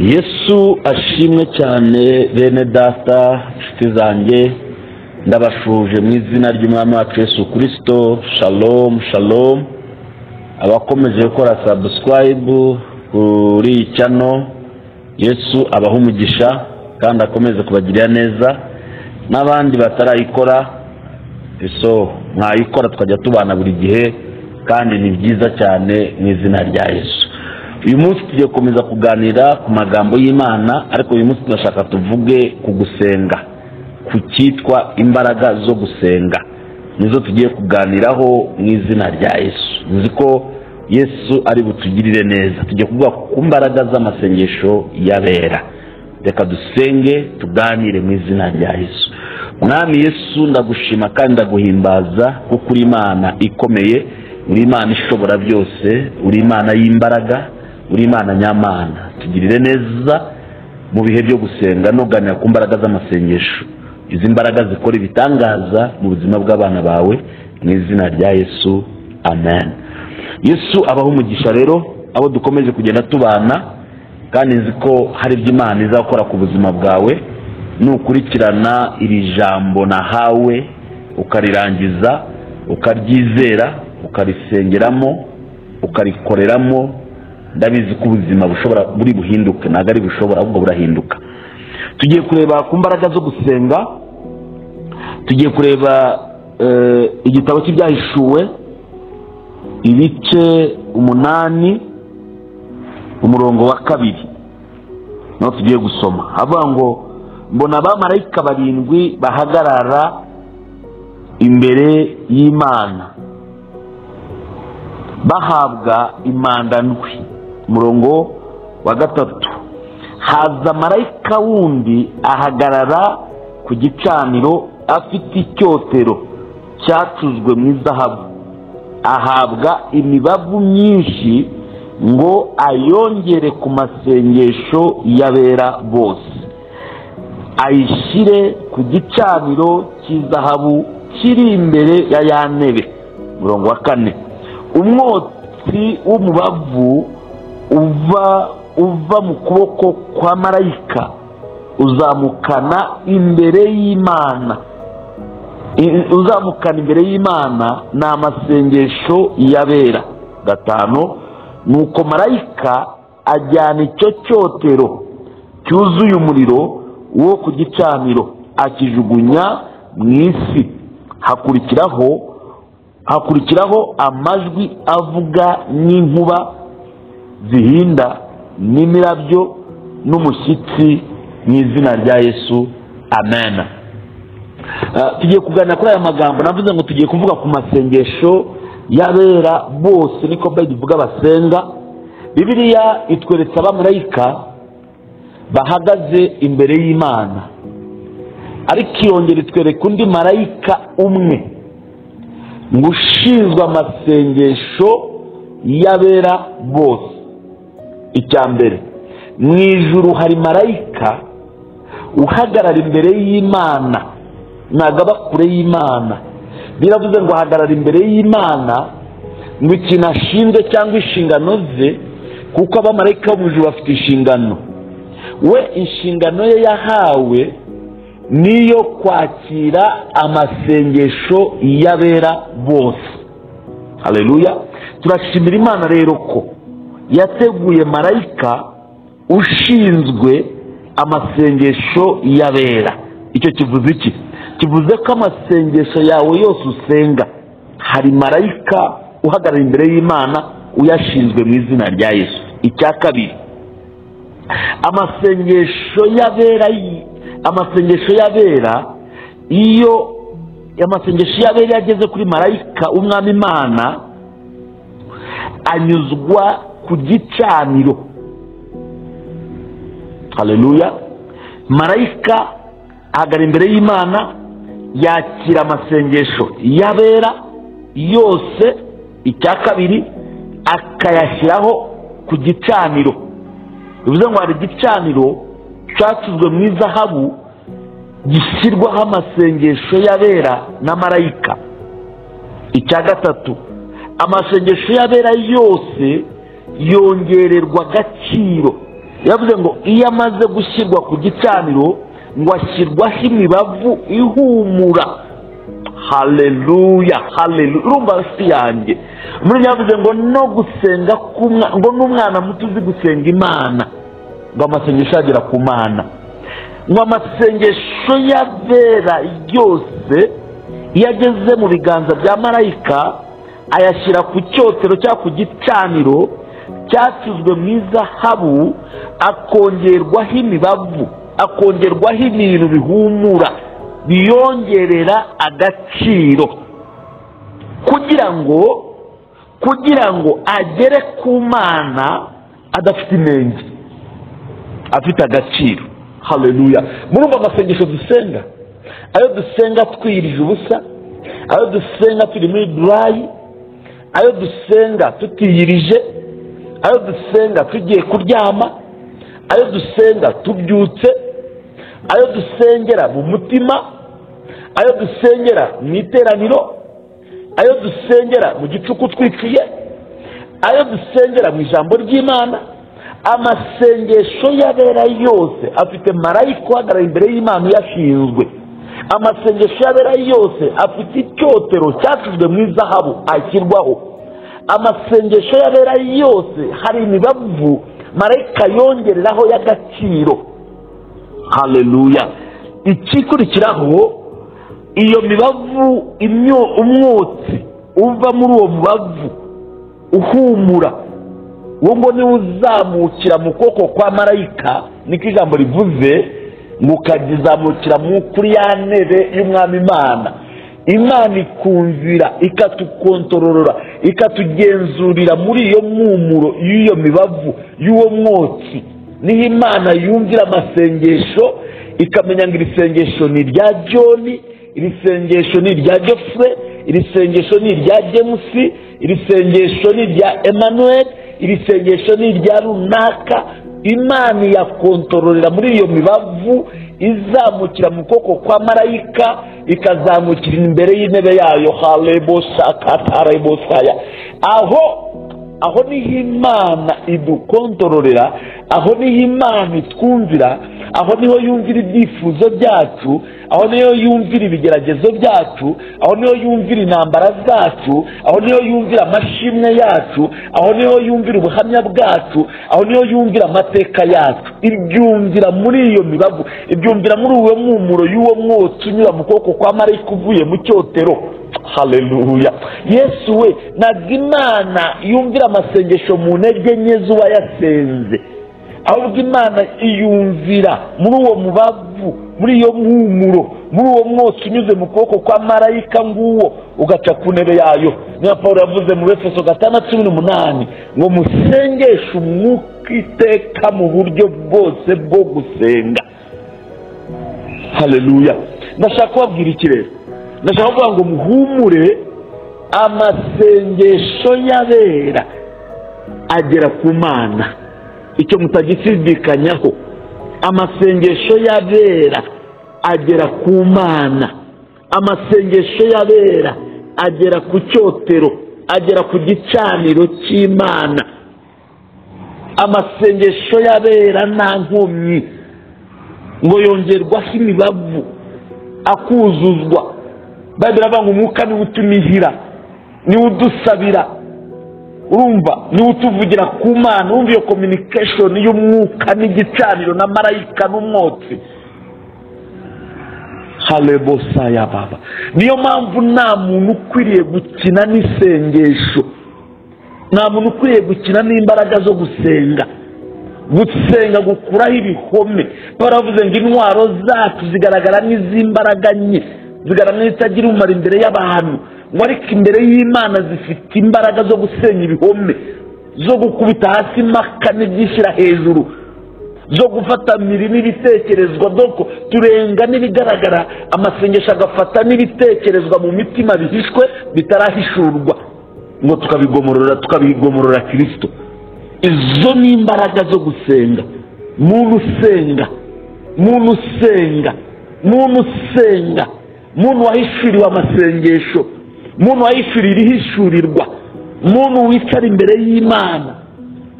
Yesu ashimwe cyane. Bene data, inshuti zanjye, ndabashuje mu izina ry'Umwami wacu Yesu Kristo. Shalom shalom. Abakomeje gukora subscribe kuri iyi channel, Yesu abaha umugisha kandi akomeze kubagirira neza. N'abandi batarayikora, so mwayikora tukajya tubana buri gihe, kandi ni byiza cyane mu izina rya Yesu. Uyu munsi tugiye gukomeza kuganira ku magambo y'Imana, ariko uyu munsi turashaka tuvuge ku gusenga, ku cyitwa imbaraga zo gusenga. Nizo tugiye kuganiraho mu izina rya Yesu. Nzi ko Yesu ari butugirire neza. Tugiye kuvuga ku mbaraga z'amasengesho y'abera. Reka dusenge tuganire mu izina rya Yesu. Mwami Yesu, ndagushima kandi ndaguhimbaza kuko uri Imana ikomeye, uri Imana ishobora byose, uri Imana y'imbaraga, uri Imana nyamana. Tugirire neza mu bihe byo gusenga no kuganira ku mbaraga z'amasengesho. Izi mbaraga zikora ibitangaza mu buzima bw'abana bawe mu izina rya Yesu, amen. Yesu abaho umugisha rero abo dukomeje kugenda tubana, kandi nzi ko hari ibyo Imana izakora ku buzima bwawe nukurikirana iri jambo nahawe, ukarirangiza, ukaryizera, ukarisengeramo, ukarikoreramo. Ndabizi ko ubuzima bushobora buri buhinduke, ntabwo ari bushobora ahubwo burahinduka. Tugiye kureba ku mbaraga zo gusenga, tugiye kureba igitabo cy'Ibyahishuwe ibice 8 umurongo wa 2 naho tugiye gusoma. Havuga ngo mbona abamarayika 7 bahagarara imbere y'Imana bahabwa imanda ndwi. Umurongo wa 3, haza marayika wundi ahagarara ku gicaniro afite icyotero cyacuzwe mu izahabu, ahabwa imibavu myinshi ngo ayongere ku masengesho y'abera bose, ayishyire ku gicaniro cy'izahabu kiri imbere ya ya ntebe. Umurongo wa 4, umwotsi w'umubavu uva mu kuboko kwa marayika uzamukana imbere y'Imana, uzamukana imbere y'Imana ni amasengesho y'abera. 5, nuko marayika ajyana icyo cyotero cyuzuye umuriro wo ku gicaniro akijugunya mu isi, hakurikiraho amajwi avuga n'inkuba zihinda n'imirabyo n'umushyitsi mu izina rya Yesu, amen. Tugiye kuganira kuri aya magambo. Navuze ngo tugiye kuvuga ku masengesho y'abera bose, niko Bible ivuga basenga. Bibiliya itweretse abamarayika bahagaze imbere y'Imana, ariko irongera itwereka undi marayika umwe ngo ushinzwe amasengesho y'abera bose. Icya mbere, mu ijuru hari marayika uhagarara imbere y'Imana, ntabwo aba kure y'Imana. Biravuze ngo ahagarara imbere y'Imana ngo ikintu ashinzwe cyangwa inshingano ze, kuko abamarayika bo mu ijuru bafite inshingano. We inshingano ye yahawe niyo kwakira amasengesho y'abera bose. Haleluya. Turashimira Imana rero ko yateguye marayika ushinzwe amasengesho y'abera. Icyo kivuze iki? Kivuze ko amasengesho yawe yose usenga hari marayika uhagarara imbere y'Imana uyashinzwe mu izina rya Yesu. Icya kabiri, amasengesho y'abera, amasengesho y'abera, iyo amasengesho y'abera yageze kuri marayika w'Umwami Imana anyuzwa ku gicaniro. Haleluya. Marayika ahagarara imbere y'Imana yakira amasengesho y'abera yose. Icya kabiri, akayashyiraho ku gicaniro. Bivuze ngo hari igicaniro cyacuzwe mu izahabu gishyirwaho amasengesho y'abera na marayika. Icya gatatu, amasengesho y'abera yose yongererwa agaciro Yavuze ngo iyo amaze gushyirwa ku gicaniro ngo ashyirwaho imibavu ihumura. Haleluya, haleluya. Urumva si yanjye. Muri yavuze ngo no gusenga ngo n'umwana muto uzi gusenga Imana, ngo amasengesho agera ku Mana, ngo amasengesho y'abera yose iyo ageze mu biganza bya marayika ayashyira ku cyotero cyangwa ku gicaniro cyacuzwe mu izahabu, akongerwaho imibavu, akongerwaho ibintu bihumura biyongerera agaciro, kugira ngo agere ku Mana adafite inenge, afite agaciro. Haleluya. Murumva amasengesho dusenga, ayo dusenga twirije ubusa, ayo dusenga turi muri durayi, ayo dusenga tutiyirije, ayo dusenga tugiye kuryama, ayo dusenga tubyutse, ayo dusengera mu mutima, ayo dusengera mu iteraniro, ayo dusengera mu gicuku twiciye, ayo dusengera mu ijambo ry'Imana. Amasengesho y'abera yose afite marayika uhagarara imbere y'Imana uyashinzwe. Amasengesho y'abera yose afite icyotero cyacuzwe mu izahabu ashyirwaho. Amasengesho y'abera yose hari imibavu marayika yongereraho y'agaciro. Haleluya. Ikikurikiraho, iyo mibavu, umwotsi uva muri uwo mubavu uhumura, uwo ngo niwe uzamukira mu kuboko kwa marayika, niko ijambo rivuze, ngo ukagizamukira kuri ya ntebe y'umwami Imana. Imana ikumvira, ikatukontororora, ikatugenzurira muri iyo mpumuro y'iyo mibavu y'uwo mwotsi. Niho Imana yumvira amasengesho, ikamenya ngo iri sengesho ni irya John, iri sengesho ni irya Geoffrey, iri sengesho ni irya James, iri sengesho ni irya Emmanuel, iri sengesho ni irya runaka. Imana yakontororera muri iyo mibavu izamukira mu kuboko kwa marayika, ikazamukira imbere y'intebe yayo. Halebosakatarabosaya. Aho niho Imana idukontororera, aho niho Imana itwumvira, aho niho yumvira ibyifuzo byacu, aho niho yumvira ibigeragezo byacu, aho niho yumvira intambara zacu, aho niho yumvira amashimwe yacu, aho niho yumvira ubuhamya bwacu, aho niho yumvira amateka yacu. Ibyumvira muri iyo mibavu, ibyumvira muri uwo mpumuro y'uwo mwotsi unyura mu kuboko kwa marayika uvuye mu cyotero. Haleluya. Yesu we, ntabwo Imana yumvira amasengesho mu ntege nke z'uwayasenze, ahubwo Imana iyumvira muri uwo mubavu, muri iyo mpumuro, muri uwo mwotsi unyuze mu kuboko kwa marayika nguwo ugaca ku ntebe yayo. Niyo Pawulo yavuze mu Efeso 5:18 ngo musengeshe umwuka iteka mu buryo bwose bwo gusenga. Haleluya. Ndashaka kubabwira iki rero? Ndashaka kuvuga ngo muhumure, amasengesho y'abera agera ku Mana. Icyo mutagishidikanyaho, amasengesho y'abera agera ku Mana, amasengesho y'abera agera ku cyotero, agera ku gicaniro cy'Imana. Amasengesho y'abera nta nkomyi, ngo yongerwaho imibavu akuzuzwa. Bayibiri avuga ngo umwuka niwe utumihira, niwe udusabira, urumva niwe utuvugira ku Mana. Urumva iyo communication y'umwuka n'igicaniro na marayika n'umwotsi. Halebosaya baba. Niyo mpamvu nta muntu ukwiriye gukina n'isengesho, nta muntu ukwiriye gukina n'imbaraga zo gusenga. Gusenga gukuraho ibihome. Baravuze ngo intwaro zacu zigaragara nk'iz'imbaraga nke, zigaragara nk'izitagira umumaro imbere y'abantu, ngo ariko imbere y'Imana zifite imbaraga zo gusenya ibihome, zo gukubita hasi impaka n'ibyishyira hejuru, zo gufata miri n'ibitekerezwa. Doko turenga n'ibigaragara, amasengesho agafata n'ibitekerezwa mu mitima bihishwe bitarahishurwa, ngo tukabigomorora, tukabigomorora Kristo. Izo ni imbaraga zo gusenga. Muntu usenga, muntu usenga, muntu usenga, muntu wahishuriwe amasengesho, muntu wahishurira ihishurirwa, muntu wicara imbere y'Imana,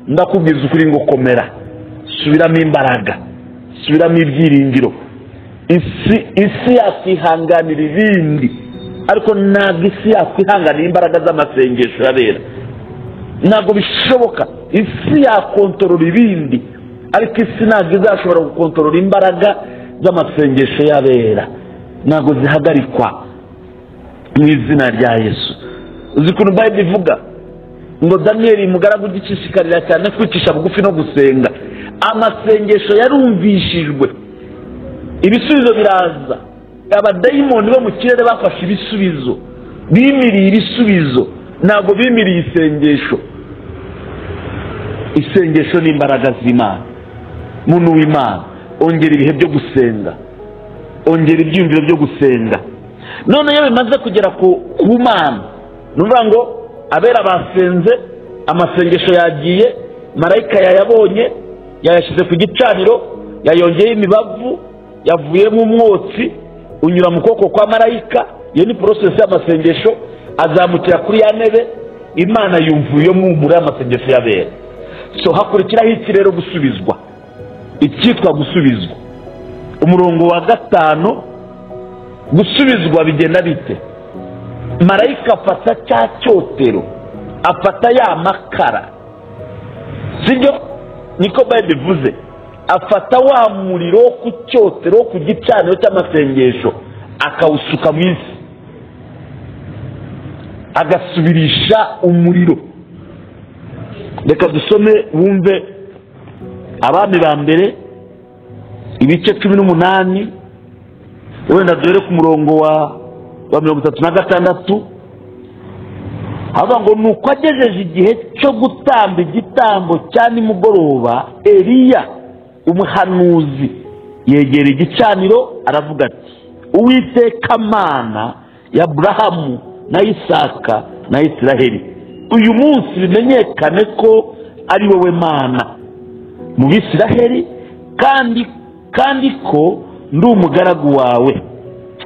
ndakubwiza ukuri ngo komera, Subiramo imbaraga, subiramo ibyiringiro. Isi yakwihanganira ibindi, ariko ntabwo isi yakwihanganira imbaraga z'amasengesho y'abera. Ntabwo bishoboka. Isi yakontorora ibindi, ariko isi ntabwo izashobora gukontorora imbaraga z'amasengesho y'abera. Ntabwo zihagarikwa mu izina rya Yesu. Uzi ukuntu Bible ivuga ngo Daniyeli umugaragu ugishishikarira cyane kwicisha bugufi no gusenga, amasengesho yarumvishijwe, ibisubizo biraza. Abadayimoni bo mu kirere bafashe ibisubizo, bimiriye ibisubizo, ntabwo bimiriye isengesho. Isengesho ni imbaraga z'Imana. Muntu w'Imana, ongera ibihe byo gusenga, ongera ibyiyumviro byo gusenga. None iyo bimaze kugera ku Mana, ni ukuvuga ngo abera basenze, amasengesho yagiye, marayika yayabonye, yayashyize ku gicaniro, yayongeye imibavu, yavuyemo umwotsi unyura mu kuboko kwa marayika. Iyo ni process y'amasengesho. Azamukira kuri ya ntebe, Imana yumva iyo mwumura y'amasengesho y'abera. So hakurikiraho iki rero? Gusubizwa, icyitwa gusubizwa. Umurongo wa 5, gusubizwa bigenda bite? Marayika afata cya cyotero, afata ya makara, sibyo? Niko Bible ivuze. Afata wa muriro ku cyotero, ku gicaniro cy'amasengesho, akawusuka mu isi, agasubirisha umuriro. Reka dusome wumve Abami ba mbere ibice 18, wenda duhere ku murongo wa 36. Hava ngo nuko agejeje igihe cyo gutamba igitambo cya nimugoroba, Eliya umuhanuzi yegera igicaniro aravuga ati: Uwiteka Mana ya Aburahamu na Isaka na Isiraheli, uyu munsi bimenyekane ko ari wowe Mana mu Bisiraheli, kandi ko ndi umugaragu wawe.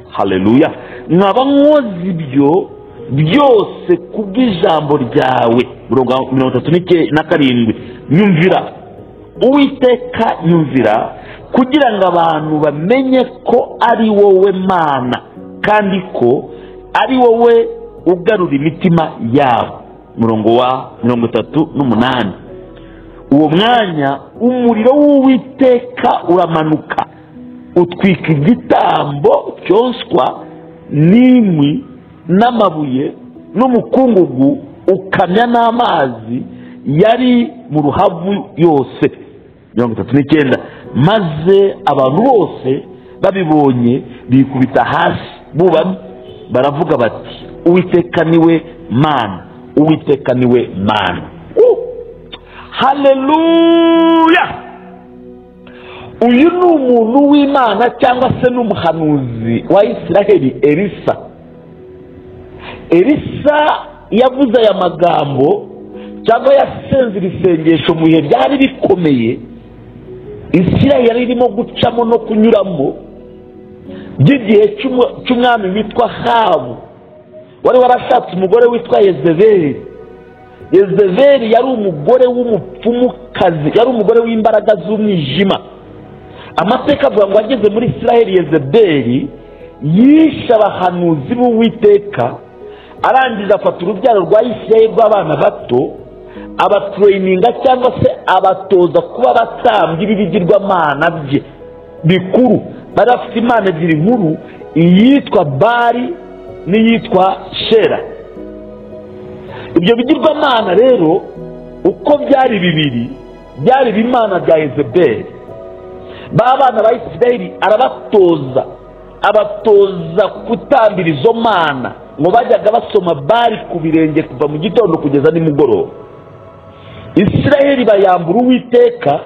Haleluya. Nkaba nkoze ibyo byose kubw'ijambo ryawe. 37. Nyumvira Uwiteka, nyumvira, kugira ngo abantu bamenye ko ari wowe Mana, kandi ko ari wowe ugarura imitima yabo. Murongo wa 38. Uwo mwanya umuriro w'Uwiteka uramanuka utwika igitambo cyoswa n'inkwi n'amabuye n'umukungugu, ukamya n'amazi yari mu ruhavu yose. 39. Maze abantu bose babibonye bikubita hasi bubamye, baravuga bati: Uwiteka niwe Mana, Uwiteka niwe Mana. Haleluya. Uyu ni umuntu w'Imana cyangwa se n'umuhanuzi wa Isiraheli, Elisa. Elisa yavuze aya magambo cyangwa yasenze iri sengesho mu bihe byari bikomeye Isiraheli yari irimo gucamo no kunyuramo, by'igihe cy'umwami witwa Ahabu wari warashatse umugore witwa Yezebeli. Yezebeli yari umugore w'umupfumukazi, yari umugore w'imbaraga z'umwijima. Amateka avuga ngo ageze muri Isiraheli, Yezebeli yishe abahanuzi b'Uwiteka, arangiza afata urubyaro rwa Isiraheli rw'abana bato, abatraininga cyangwa se abatoza kuba abatambyi b'ibigirwamana bye bikuru. Bari bafite imana ebyiri nkuru, iyitwa Bali n'iyitwa Shera. Ibyo bigirwamana rero uko byari bibiri, byari ibimana bya Yezebeli. Ba bana ba Isiraheli arabatoza, abatoza kutambira izo mana, ngo bajyaga basoma Bali ku birenge kuva mu gitondo kugeza nimugoroba. Isiraheli bayambura Uwiteka,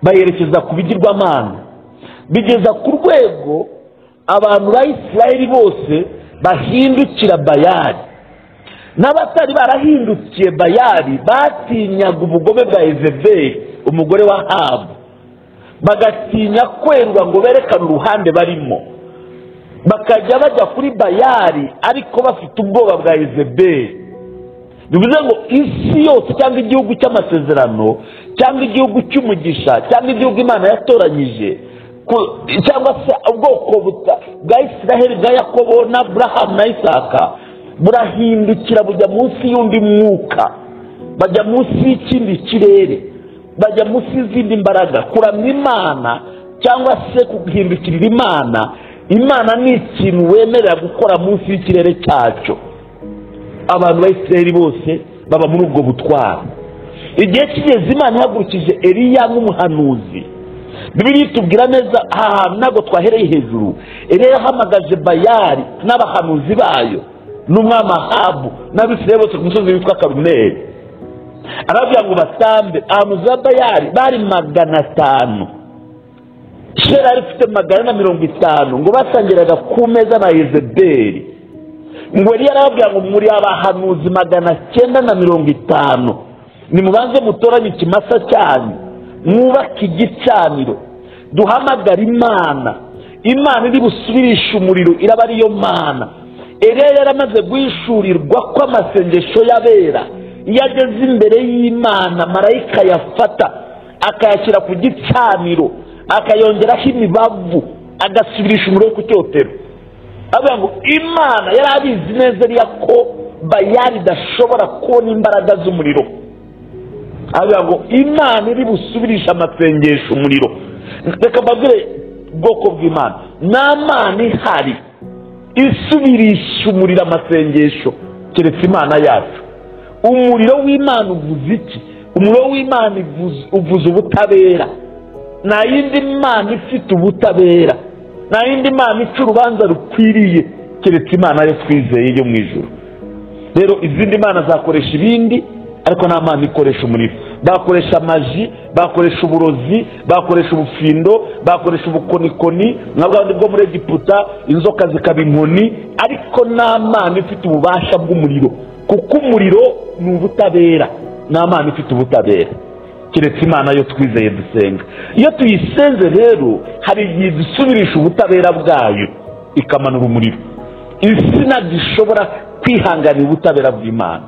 bayerekeza ku bigirwamana, bigeza ku rwego abantu ba Isiraheli bose bahindukira Bayali. N'abatari barahindukiye Bayali batinyaga ubugome bwa Yezebeli umugore wa Ahabu, bagatinya kwerwa ngo berekane uruhande barimo, bakajya bajya kuri Bayali ariko bafite ubwoba bwa Yezebeli. Bivuze ngo isi yose cyangwa igihugu cy'amasezerano cyangwa igihugu cy'umugisha, cyangwa igihugu Imana yatoranyije, cyangwa se ubwoko bwa Isiraheli, bwa Yakobo na Abrahamu na Isaka, burahindukira bujya munsi y'undi mwuka, bajya munsi y'ikindi kirere, bajya munsi y'izindi mbaraga. Kuramya Imana cyangwa se guhindukirira Imana, Imana ni ikintu wemerera gukora munsi y'ikirere cyacyo. Abantu ba Isiraheli bose baba muri ubwo butwara. Igihe kigeze Imana ihagurukije Eliya nk'umuhanuzi. Bibiliya itubwira neza aha hantu ntabwo twahereye hejuru. Eliya yahamagaje Bayali n'abahanuzi bayo n'umwami Ahabu n'Abisirayeli bose ku musozi witwa Karumeli, arababwira ngo batambe. Abahanuzi ba Bayali bari 500, Shera yari ifite 450, ngo basangiraga ku meza na Yezebeli. Ngo Eliya arababwira ngo muri abahanuzi 950, nimubanze mutoranye ikimasa cyanyu, mwubake igicaniro, duhamagara Imana. Imana iri busubirishe umuriro, iraba ariyo Mana. Eliya yaramaze guhishurirwa ko amasengesho y'abera iyo ageze imbere y'Imana, marayika yafata akayashyira ku gicaniro, akayongeraho imibavu, agasubirisha umuriro ku cyotero. Avuga ngo Imana yari abizi neza Eliya ko Bayali idashobora kubona imbaraga z'umuriro. Avuga ngo Imana iri busubirisha amasengesho umuriro. Reka mbabwire ubwoko bw'Imana, nta Mana ihari isubirisha umuriro amasengesho keretse Imana yacu. Umuriro w'Imana uvuze iki? Umuriro w'Imana uvuze ubutabera. Nta yindi Mana ifite ubutabera, nta yindi Mana ica urubanza rukwiriye keretse Imana yo twizeye yo mu ijuru. Rero izindi mana zakoresha ibindi, ariko nta Mana ikoresha umuriro. Bakoresha amaji, bakoresha uburozi, bakoresha ubufindo, bakoresha ubukonikoni nka bwa bwo muri Egiputa, inzoka zikaba inkoni, ariko nta Mana ifite ububasha bw'umuriro, kuko umuriro ni ubutabera. Nta Mana ifite ubutabera keretse Imana yo twizeye dusenga. Iyo tuyisenze rero hari igihe dusubirisha ubutabera bwayo ikamanura umuriro. Isi ntabwo ishobora kwihanganira ubutabera bw'Imana,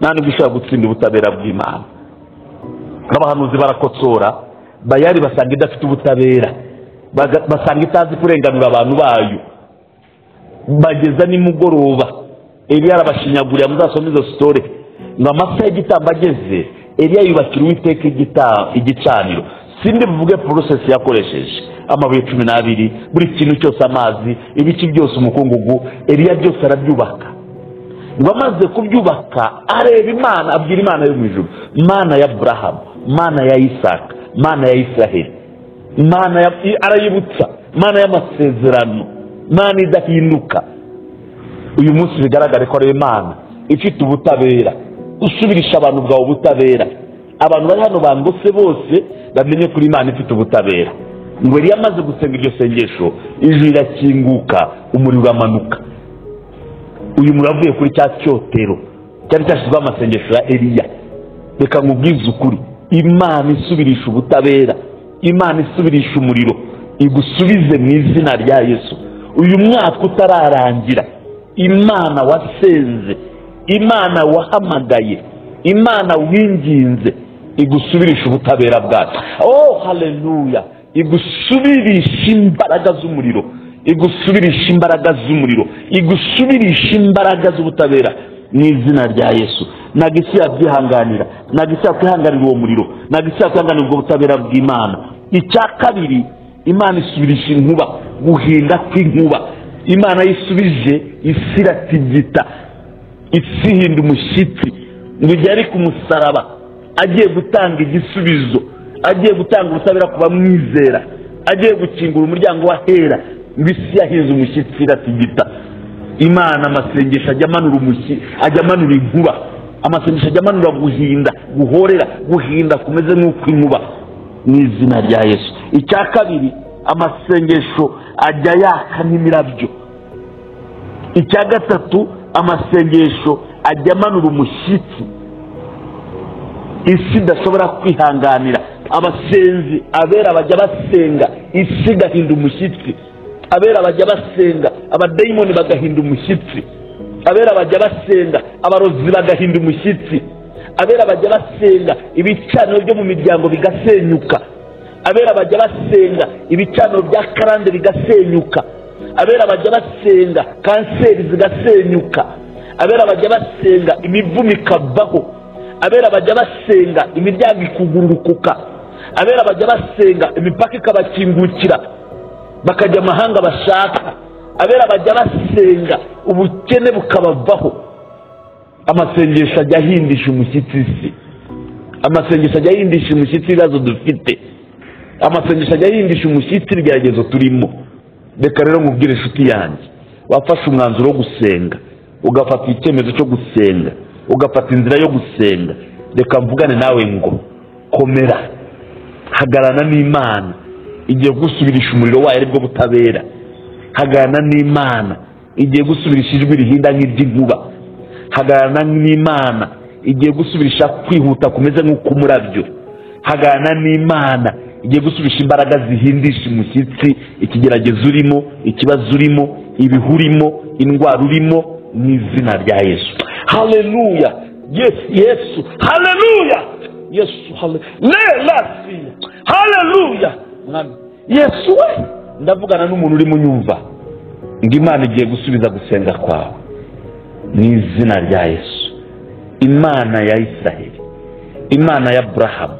nta nubwo ishobora gutsinda ubutabera bw'Imana. Abahanuzi barakotsora Bayali, basanga idafite ubutabera, basanga itazi kurenganura abantu bayo. Bageza nimugoroba Eliya arabashinyagurira. Muzasome izo story. Ngo amasaha y'igitambo ageze, Eliya yubakira Uwiteka igicaniro. Sindi buvuge process yakoresheje, amabuye 12, buri kintu cyose, amazi, ibiki byose, umukungugu, Eliya byose arabyubaka. Ngo amaze kubyubaka areba Imana, abwira Imana yo mu ijuru, Mana ya Abrahamu, Mana ya Isaka, Mana ya Isiraheli, Mana ya, arayibutsa, Mana y'amasezerano, Mana idahinduka. Uyu munsi bigaragare ko ari Imana ifite ubutabera, usubirisha abantu bwawe ubutabera. Abantu bari hano bangose bose bamenye kuri Imana ifite ubutabera. Ngo Eliya amaze gusenga iryo sengesho, ijuru rirakinguka, umuriro uramanuka. Uyu muriro avuye kuri cya cyotero cyari cyashyizweho amasengesho ya Eliya. Reka nkubwize ukuri, Imana isubirisha ubutabera, Imana isubirisha umuriro, igusubize mu izina rya Yesu. Uyu mwaka utararangira, Imana wasenze, Imana wahamagaye, Imana winginze, igusubirisha ubutabera bwayo. Oh haleluya! Igusubirisha imbaraga z'umuriro, igusubirisha imbaraga z'umuriro, igusubirisha imbaraga z'ubutabera mu izina rya Yesu. Ntabwo isi yabyihanganira, ntabwo isi yakwihanganira uwo muriro, ntabwo isi yakwihanganira ubwo butabera bw'Imana. Icya kabiri, Imana isubirisha inkuba, guhinda kw'inkuba. Imana yisubije isi iratigita, isi ihinda umushyitsi. Ngo igihe ari ku musaraba agiye gutanga igisubizo, agiye gutanga ubutabera ku bamwizera, agiye gukingura umuryango w'ahera, ngo isi yahinze umushyitsi iratigita. Imana amasengesho ajya amanura umushyitsi, ajya amanura inkuba, amasengesho ajya amanura guhinda, guhorera, guhinda kumeze nk'uko inkuba, mu izina rya Yesu. Icya kabiri, amasengesho ajya yaka nk'imirabyo. Icya gatatu, amasengesho ajya amanura umushyitsi isi idashobora kwihanganira. Abasenzi abera bajya basenga, isi igahinda umushyitsi. Abera bajya basenga, abadayimoni bagahinda umushyitsi. Abera bajya basenga, abarozi bagahinda umushyitsi. Abera bajya basenga ibicaniro byo mu miryango bigasenyuka. Abera bajya basenga ibicaniro bya karande bigasenyuka. Abera bajya basenga kanseri zigasenyuka. Abera bajya basenga imivumo ikavaho. Abera bajya basenga imiryango ikugururukuka. Abera bajya basenga imipaka ikabakingukira bakajya amahanga bashaka. Abera bajya basenga ubukene bukabavaho. Amasengesho ajya ahindisha umushyitsi isi. Amasengesho ajya ahindisha umushyitsi ibibazo dufite. Amasengesho ajya ahindisha umushyitsi ibigeragezo turimo. Reka rero nkubwire inshuti yanjye, wafashe umwanzuro wo gusenga, ugafata icyemezo cyo gusenga, ugafata inzira yo gusenga, reka mvugane nawe ngo komera, hagarana n'Imana igiye gusubirisha umuriro wayo aribwo butabera. Hagarana n'Imana igiye gusubirisha ijwi rihinda nk'iry'inkuba. Hagarana n'Imana igiye gusubirisha kwihuta kumeze nk'ukumurabyo. Hagarana n'Imana igiye gusubisha imbaraga zihindisha umushyitsi ikigeragezo urimo, ikibazo urimo, ibihurimo, indwara urimo, mu izina rya Yesu. Haleluya! Yes, Yesu. Haleluya! Yesu, haleluya! Haleluya! Mwami Yesu we, ndavugana n'umuntu urimo unyumva ngo Imana igiye gusubiza gusenga kwawe mu izina rya Yesu. Imana ya Israheli, Imana ya Abrahamu,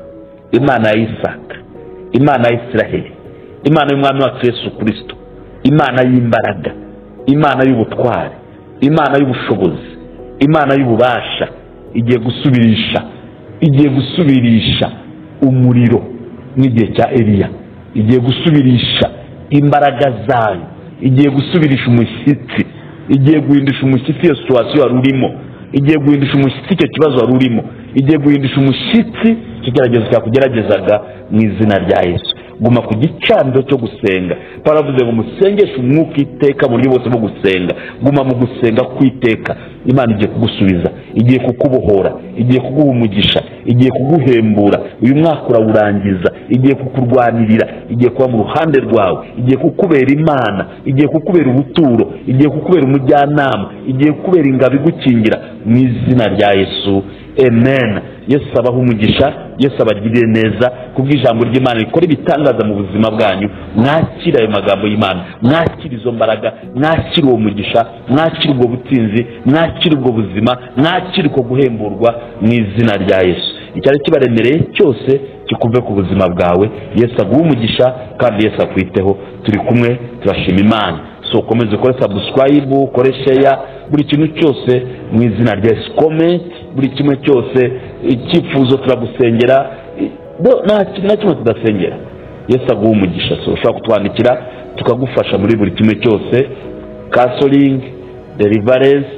Imana ya Isaka, Imana ya Israheli, Imana y'Umwami wacu Yesu Kristo, Imana y'imbaraga, Imana y'ubutwari, Imana y'ubushobozi, Imana y'ububasha, igiye gusubirisha, igiye gusubirisha umuriro nk'igihe cya Eliya, igiye gusubirisha imbaraga zayo, igiye gusubirisha umushyitsi, igiye guhindisha umushyitsi iyo situation wari urimo, igiye guhindisha umushyitsi icyo kibazo wari urimo, igiye guhindisha umushyitsi ikigeragezo cyakugeragezaga mu izina rya Yesu. Guma ku gicaniro cyo gusenga. Paravuze ngo musengeshe umwuka iteka mu buryo bwose bwo gusenga. Guma mu gusenga kwiteka. Imana igiye kugusubiza, igiye kukubohora, igiye kuguha umugisha, igiye kuguhembura. Uyu mwaka urawurangiza, igiye kukurwanirira, igiye kuba mu ruhande rwawe, igiye kukubera Imana, igiye kukubera ubuturo, igiye kukubera umujyanama, igiye kukubera ingabo igukingira mu izina rya Yesu. Amen. Yesu abaha umugisha, Yesu abagirire neza kubw'ijambo ry'Imana rikora ibitangaza mu buzima bwanyu. Mwakira ayo magambo y'Imana, mwakira izo mbaraga, mwakira uwo mugisha, mwakira ubwo butsinzi, mwakira ubwo buzima, mwakira uko guhemburwa mu izina rya Yesu. Icyari kibaremereye cyose kikuve ku buzima bwawe. Yesu aguhe umugisha kandi Yesu akwiteho. Turi kumwe, turashima Imana. So komeza ukore subscribe, ukore share, buri kintu cyose mu izina rya Yesu. Comment buri kimwe cyose, icyifuzo turagusengera, nta kimwe tudasengera. Yesu aguhe umugisha. So ushobora kutwandikira tukagufasha muri buri kimwe cyose, counseling, deliverance,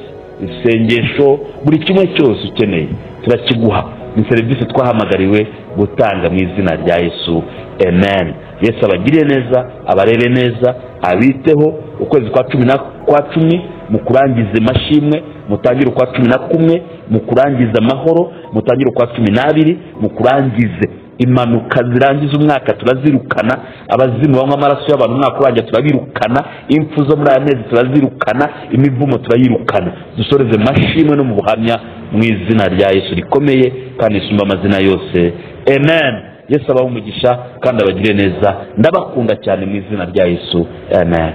isengesho, buri kimwe cyose ukeneye turakiguha. Ni serivisi twahamagariwe gutanga mu izina rya Yesu. Amen. Yesu abagirire neza, abarebe neza, abiteho. Ukwezi kwa 10 na kwa 10 mukurangize mashimwe, mutangire ukwa 11 mukurangize amahoro, mutangire ukwa 12 mukurangize impanuka zirangiza umwaka turazirukana, abazimu banywa amaraso y'abantu umwaka urangira turabirukana, impfu zo muri aya mezi turazirukana, imivumo turayirukana. Dusoreze mashimwe no mu buhamya mu izina rya Yesu rikomeye kandi risumba amazina yose. Amen. Yesu abahe umugisha kandi abagirire neza. Ndabakunda cyane mu izina rya Yesu. Amen.